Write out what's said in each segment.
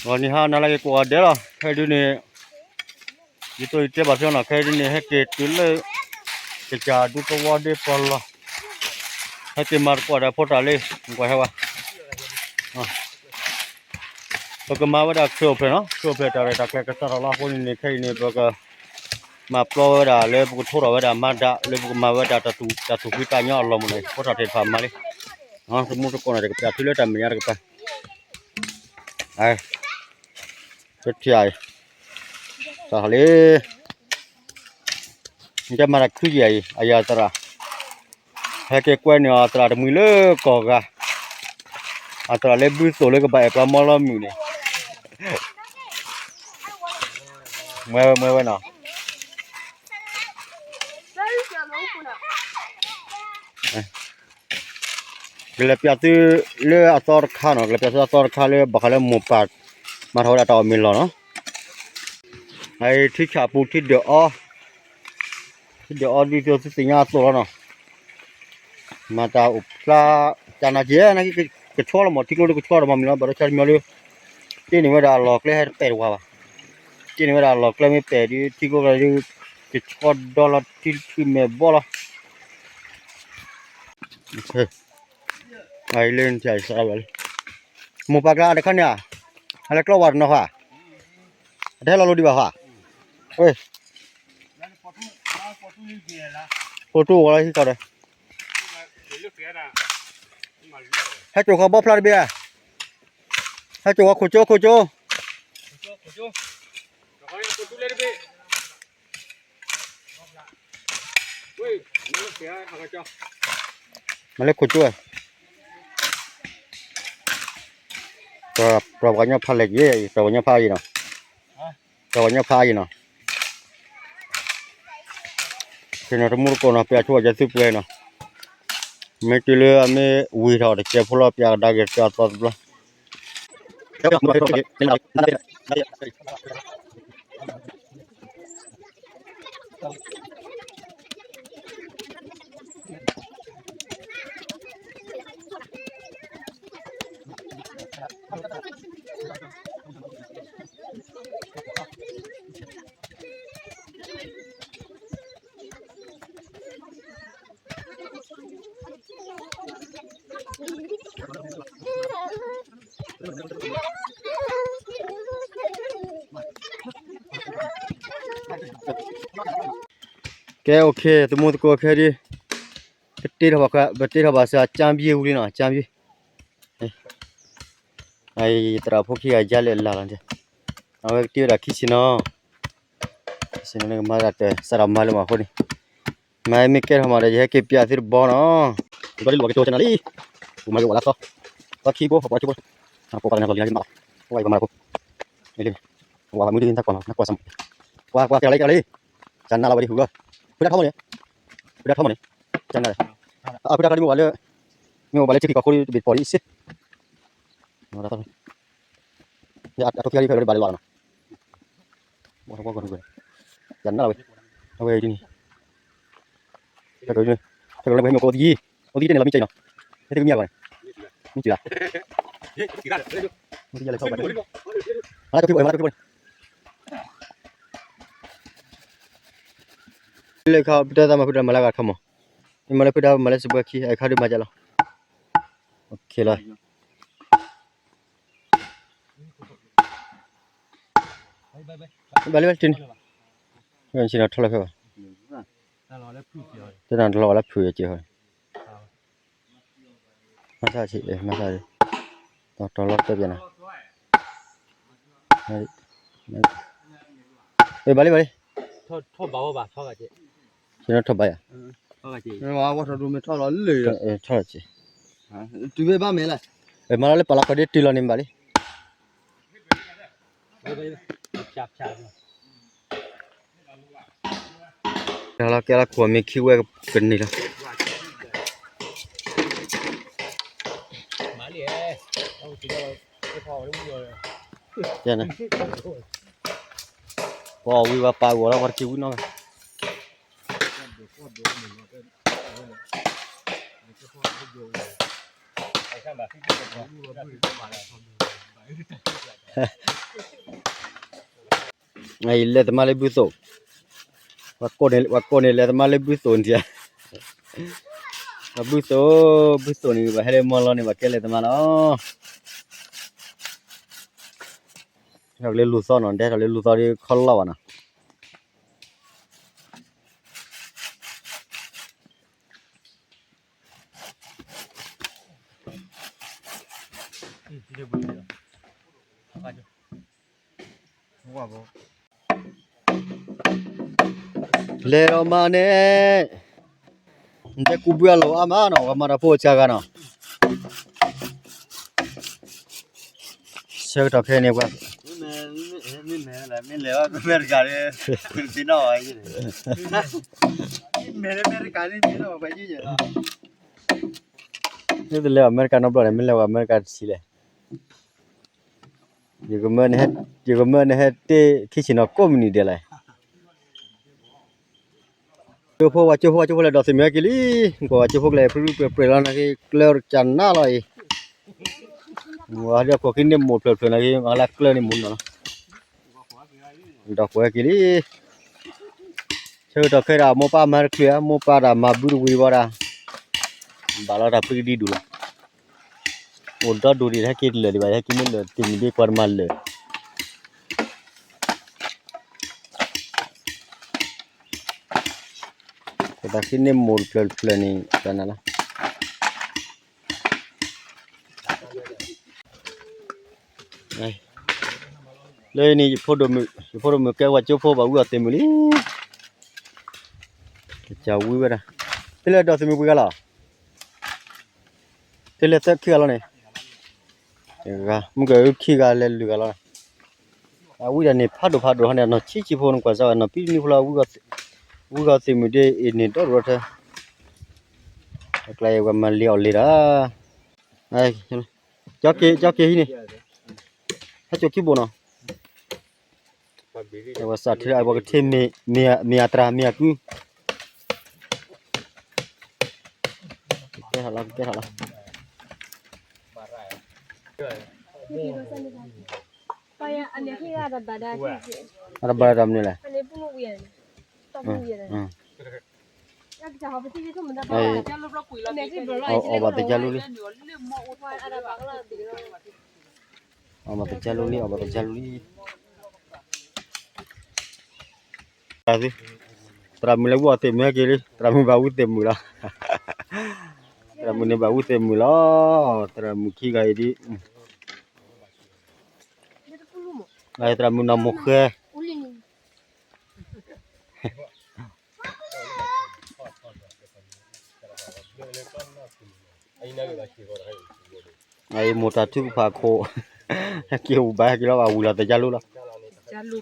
ဂီၤနံၤဟါနၤလၢယကိးဂၤဒဲးလီၤ ခဲအံၤဒုန့ၣ် ယတိၢ်ယတဲဘၣ်သုနီၤ ခဲအံၤဒုန့ၣ် ဟဲက့ၤတုၤလၢ ကစၢ်ဒူသဝီဒ့ပီၢ်လီၤ ဟဲက့ၤမၤသကိးဒီးဖိတၢ်လံ ကွၢ်ဟဲဝဲ ပကမၤဝဲဒၣ်ခရံာ်အိၣ်ဖျဲၣ်နီၤ ခရံာ်အိၣ်ဖျဲၣ်တၢ်ရဲၣ်တၢ်ကျဲၤကစးထီၣ်လီၤအဃိန့ၣ်န့ၣ် ခဲအံၤန့ၣ် ပက မၤပျီဝဲဒၣ်လၢပကထိထီၣ်ဝဲဒၣ်မၤဒၣ်လၢပကမၤဝဲဒၣ်တၢ်သူၣ်ဖှံသးညီအလီၢ်မုၢ်န့ၣ် ဖိထီၣ်တ့ၢ်တဖၣ်မၤလံ သမူသကိးန့ၣ် တကပျၢ်ထုလၢတၢ်မဲာ်ညါတကပၤ ပထံၣ်အံၤ စးထီၣ်လံ ကမၤတၢ်ခုယံၤအံၤ အယၤသရၣ် ဟဲက့ၤကွဲန့ၢ်အီၤသရၣ်တမှံၤလၢကီၢ်ဂၤ အသရၣ်လၢဘုသိၣ်လၢကဘၣ်အဲၣ်ပှၤမီလီမုၢ်န့ၣ် မွဲဝဲမွဲဝဲနီၤ ကလဲၤပျးသုလၢအသီတခါနီၤ ကလဲၤပျးသုအသီတခါလၢဘၣ်ဃးလၢမိၢ်ပၢ် မၤထီၣ်ဝဲဒၣ်တၢ်အီၣ်မ့ၤလီၢ်နီၤ အထံဆၣ်ပူၤထံဒၢးအီ ထံဒၢးအီဒ်သိးသုသ့ၣ်ညါအသိးလီၤနီၤ မၤတၢ်အိၣ်ဖျါ တၢ်နာ်က့ နာ်က့ ကဆီလီၤမး ထံကျိဒ်ကဆီဒီးမၤမ့ၤလီၤ ဘၣ်ဒီးဆၢတမံၤလၢ တ့ၢ်န့ၢ်ဝဲဒၣ်အလီၢ်ကျဲဟဲတပဲာ်တဝၤဘၣ် တ့ၢ်န့ၢ်ဝဲဒၣ်အလီၢ်ကျဲမ့ၢ်ပဲာ်ဒ်ထံကျိကျါဒ် ကဆီဒီလီၤထံထုးမဲာ်ဘီလီၤ လၢနထံၣ်စးလီၤလံ မိၢ်ပၢ်ကျါတခါန့ၣ်ဧါ အလဲၤကျီဝဲတနီၤဃီ အတဟဲလီၤလိၤဒံးဘၣ်ဃီ ဝဲ ဖိတူၢ်ဝဲလၢဟံၣ်ကီၢ်ဒီး ဟဲစိာ်ဃီဘီဖျါတဘ့ၣ် ဟဲစိာ်ဃီခိၣ်ကၠိခိၣ်ကၠိ မ့ၢ်လၢခိၣ်ကၠိ ပှၤပှၤကညီဖးလဲၣ်က့ၤ ပှၤကညီဖးအံၤနီၤ ပှၤကညီဖးအံၤနီၤ က့ၤနီၤတမူတကိးနီၤ ပျးဆိဝဲကသုပှဲၤနီၤ မ့ၢ်တုၤလၢအမ့ၢ်ဝံၤထီၣ်တစဲးဖိလီၤ ပျးကဒါက့ၤတၢ်အသီတဘျီ ကဲ okay သမူသကိးခဲဒ် ပတ့ထီၣ်ဘၣ် ပတ့ထီၣ်ဘၣ်စ့ၢ်ကီး ကၠၢ်ဘျ့ဝံၤလံနီၤ ကၠၢ်ဘျ့ ယသရၣ်ဖိခံဂၤယါလဲၣ်လၢ်လီၤ အဝဲကတ့ဝဲဒၣ်ခံဆံနီၤ ဆံနီၤန့ၣ်ကမၤဒၣ်တၢ် စးထီၣ်မၤလၢမၤအဃိန့ၣ် မၤမ့ၢ်ကဲထီၣ်မးဒီး ယဟဲက့ၤပျးသုတဘီနီၤ ဒီးလံလီၤကတိၤကနၤလံ ပမၤကဝီၤလၢသီ သီခံဘိ ပှၤခံဘိ ပှၤပှၤကနၤလီၤလံမးလီၤ ပှၤပှၤမၤလီၤဖိ မ့ၢ်လံ ပှၤမုၢ်ဒုနသးကွၢ်လီၤ နကွၢ်စၢ်မး ပှၤပှၤကဲလီၤလံကလီၤလံ ကနၤလီၤဝဲဒ်ဟူးဂီၤ ဖုဒၣ်ထီမးန့ၣ် ဖုဒၣ်ထီမးန့ၣ် ကနၤလီၤ အဖုဒၣ်ထီဒ်မ့ၢ်ဝဲလၢ မ့ၢ်ဝဲလၢဆ့ကၤခိၣ်တဘ့ၣ်တပီၤဒ်အံၤစ့ အထိခံဂၤဒ်ဖဲလၢဘၣ်လၢလီၤနီၤ ဘၣ်ထီၣ်ကွၢ်ကီၢ်ဒုးဝဲ ကနၤလီၤဝဲ အဝဲဒ်န့ၣ် ဖဲကလၢပဟဲမ့ၢ်ကအိၣ်သယံၤ အိၣ်သယံၤတန့ၣ်လီၤမ့ၢ်ကၠံနီၤ ဟဲကမံယါဘၣ်န့ၣ် မ့ၢ်ကၠံလီၤ မ့ၢ်ကၠံလီၤ မၤလၢကဖံးဘၣ် မၤလၢကဖံးဘၣ်န့ၣ် လၢခါပတဲသးမၤဖုတၢ်မၤလၢဂၤခါမး မၤလၢဖုတၢ်မၤလၢစပွဲခံ အခါဒုးမၤကလီၤ လီၤ ဘၣ်လၢဘၣ်တန့ၣ် ဆ့ၣ်နီၤထီၣ်လီၤဖဲဘၣ် တနၤတလီၤလၢဖုယက့ၤဟီ မၤသးဆံး မၤသး တီတီလီၤတဲပျဲနၤ ဘၣ်လံ ဘၣ်လံ ဆ့ၣ်နီၤထီၣ်ဘၣ်ယၤ ထီၣ်လီၤက့ၤ တုၤဘၣ်မဲလၢ မၤလီၤလၢပာ်လီၤခီဒ်တုၤလီၤန့ၣ်ဘၣ်လံ ကဲလီၤကဲလီၤခိၣ်မ့ၢ်ခံဝဲကန့ၢ်လီၤ ပှၤဝံၤဝဲပာ်ဂီၤလီၤ ပှၤတက့ၤဝံၤနီၢ်ဂၤ ပှၤ လဲၤသမါလၢဘုသိၣ်, ပှၤကိးန့ၣ်လဲၤသမါလၢဘုသိၣ်နထံၣ်ဧါ, ပှၤဘုသိၣ်, ဘုသိၣ်န့ၣ် ပှၤဟဲလၢမီလီၤန့ၣ် ပှၤကဲလဲၤသမါလီၤ, ထီၣ်က့ၤလၢလူၤသီနီၤ, ဒဲထီၣ်လၢလူၤသီဒီးခီလီၢ်ဘၣ်နီၤ. လဲၤဒီးမၤန့ၣ်, နတဲကူဘုအလိၤအါမးနီၤ, ပှၤမၤတၢ်ဖိအစှၤဂၤနီၤ, ဆၢကတီၢ်ခဲအံၤန့ၣ်ပှၤ မ့ၢ်လဲၤဝဲအမဲရကၤန့ၣ်, သ့ၣ်နီၣ်ဘၣ်, မ့ၢ်လဲၤအမဲရကၤန့ၣ် သ့ၣ်နီၣ်ဘၣ်ပှၤယဲၢ်ယဲၢ်လီၤ, မ့ၢ်တလဲၤအမဲရကၤနီတဘျီန့ၣ် မ့ၢ်လဲၤဝဲအမဲရကၤတဆံးလဲၣ်, ယကမၢနဟဲတ့ခံဆ့ၣ်နီၤကိးမုၢ်နံၤဒဲးလဲၣ်. ကၠိဖိဝဲကၠိဖိဝဲကၠိဖိလဲၤဒီးသ့ၣ်မုၢ်ဟဲက့ၤလံ, ကွၢ်ဝဲကၠိဖိကလဲၤပြံပြံပြဲပြဲလီၤနာ်က့ ကျၢတကနးလီၤအံၤ, ဝဲဒၣ်ခိၣ်ခံန့ၣ်မိၢ်ဖျၢၣ်ဖျၢၣ်နာ်က့ မၤလၢကျၢန့ၣ်မိၢ်နီၤလီၤ, ဒီးကွဲက့ၤလံ, ဆၢကတီၢ်ခဲဒၣ်မိၢ်ပၢ်မၤတချုးဧါ, မိၢ်ပၢ်တၢ်မၤဘုတဝံၤဘၣ်ဒၣ်, ဘၣ်လီၤတၢ်ဖုကဒံဒူၣ်လီၤ, အိၣ်ဒီဒူၣ်ဒံး ဟဲက့ၤတလၢာ်ဒံးဘၣ်, ဟဲက့ၤမ့ၢ်လၢာ်သ့ၣ်မုၢ်ဒ့ကွၢ်တမၤလၢာ် ပသးခံန့ၣ်မိၢ်တဖျၢၣ်တဖျၢၣ်န့ၣ် တနၤလီၤ, လၢန့ၣ် ယဖိဒိၣ်မုၣ် ယဖိဒိၣ်မုၣ်ကဲဝဲကၠိဖိဘၣ်ဝံအီၤသ့ၣ်မုၢ်လံ, ကစၢ်ဝံဝဲဒၣ်, တလဲၤဒီးသ့ၣ်မုၢ်ပှဲၤဂၤလီၤ, တလဲၤသၢခံဂၤလီၤန့ၣ်, မုၢ်ကခံဂၤလဲၤလွံၢ်ဂၤလီၤ, အဝံဒၣ်န့ၣ်ဖးဒိၣ်ဖးဒိၣ်ဟီ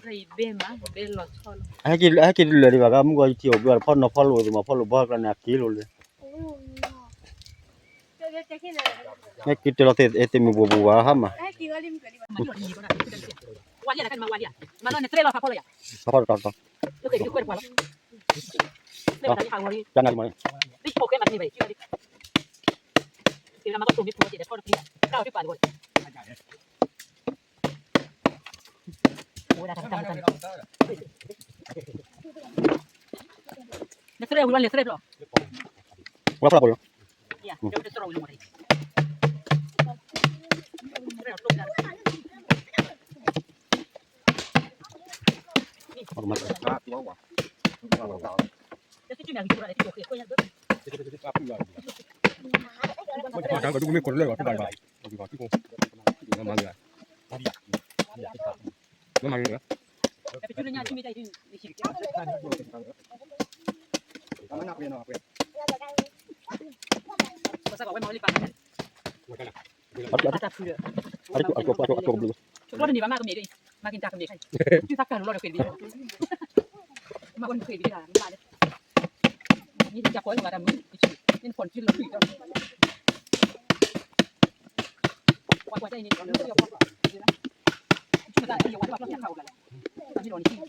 န့ၣ် အနီၢ်ဆံးဆံးဖိန့ၣ် ကွၢ်စၢ်ဝဲနီၢ်ပံနံၤဖိလီၤ, ဝံဂီၤသ့ၣ်မုၢ်ဒ့အံၤန့ၣ်ဒီဒိၣ်ထၢ, အကျါအံၤပှၤမၤလ့ၤအီၣ်လ့ၤတၢ်, ကၠီက့ၤဟံးန့ၣ်, ဟဲစိာ်ခံဘိၣ်နီၤ, ပှၤကစၢ်ထံလၢအပှၤကထ့မ့ၢ်အတြၢ်မ့ၢ်အကု, ကဲထီၣ်လီၤ ကဲထီၣ်လီၤ အတဘၣ်တၢ်မနုၤလဲၣ်, အီၣ်ဘၣ်တကၢ်လူလံ, အီၣ်ဘၣ်တကၢ်လူလံ, သရၣ်မုၣ်လၢဝံအီၤသ့ၣ်မုၢ်ဟဲက့ၤလံ, သရၣ်မုၣ်ဘၣ်ဝံသ့ၣ်မုၢ်လီၤ, သရၣ်မုၣ်န့ၣ်ဘၣ်ဝံသ့ၣ်မုၢ်လီၤ, သရၣ်မုၣ်ခံဂၤအံၤဒ် သရၣ်မုၣ်နီၢ်မိၢ်ဃဲ အမိၢ်တၢ်ထုကဖၣ်ခိၣ်, ဟဲက့ၤအိၣ်ဘၣ်ဟဲက့ၤလီၤဘၣ်ဝံၤလီၤသဲကၢ်လိလီၤ, ဟဲက့ၤတလၢာ်ဒံးဘၣ်ကမုၢ်ဂီၤယထံၣ်အိၣ်ဘျီဖီနီၤဖီလိာ်သ့ၣ်မး ဖီလိာ်ဘီကျါန့ၣ်အက့ၤလိာ်လံ, ဟဲက့ၤတလီၤသ့ၣ်မုၢ်ဘိၣ်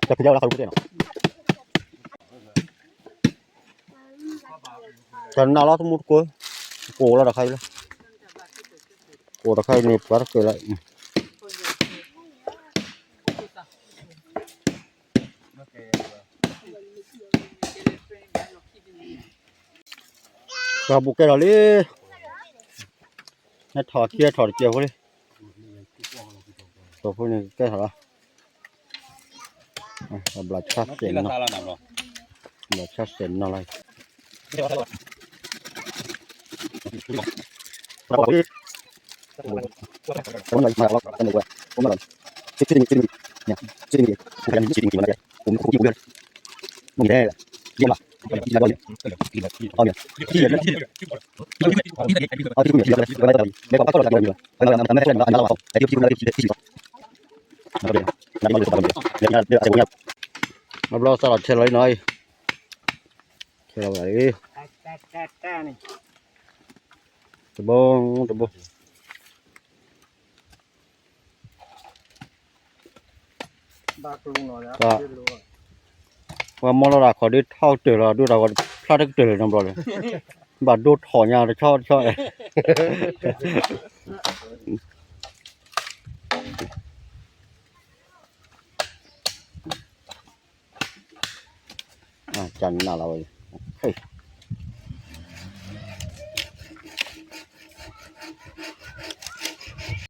ဘိၣ်ဘၣ်ဟါမး, တၢ်နးလီၤတမူတကိး, ကိးလီၤတခါအံၤလီၤ, အိၣ်တခါအံၤန့ၣ် ပှၤတကဲလၢာ်, ပှၤဘူးကဲထီၣ်လံ, ဟဲထီၣ်ခံ ဟဲထီၣ်တကဲဖိလံ, ဖိန့ၣ်ကဲထီၣ်လီၤ, ဘျီဆါစဲးနီၤ, ဘျီဆါစဲးနီၤလီၤ. Blo sa lo che lo no, che lo, tbong tbong, pha mol lo ra kho de thao te lo du ra kho, pha te te lo no blo le, ba do tho nya cho cho. Chà nà lòi,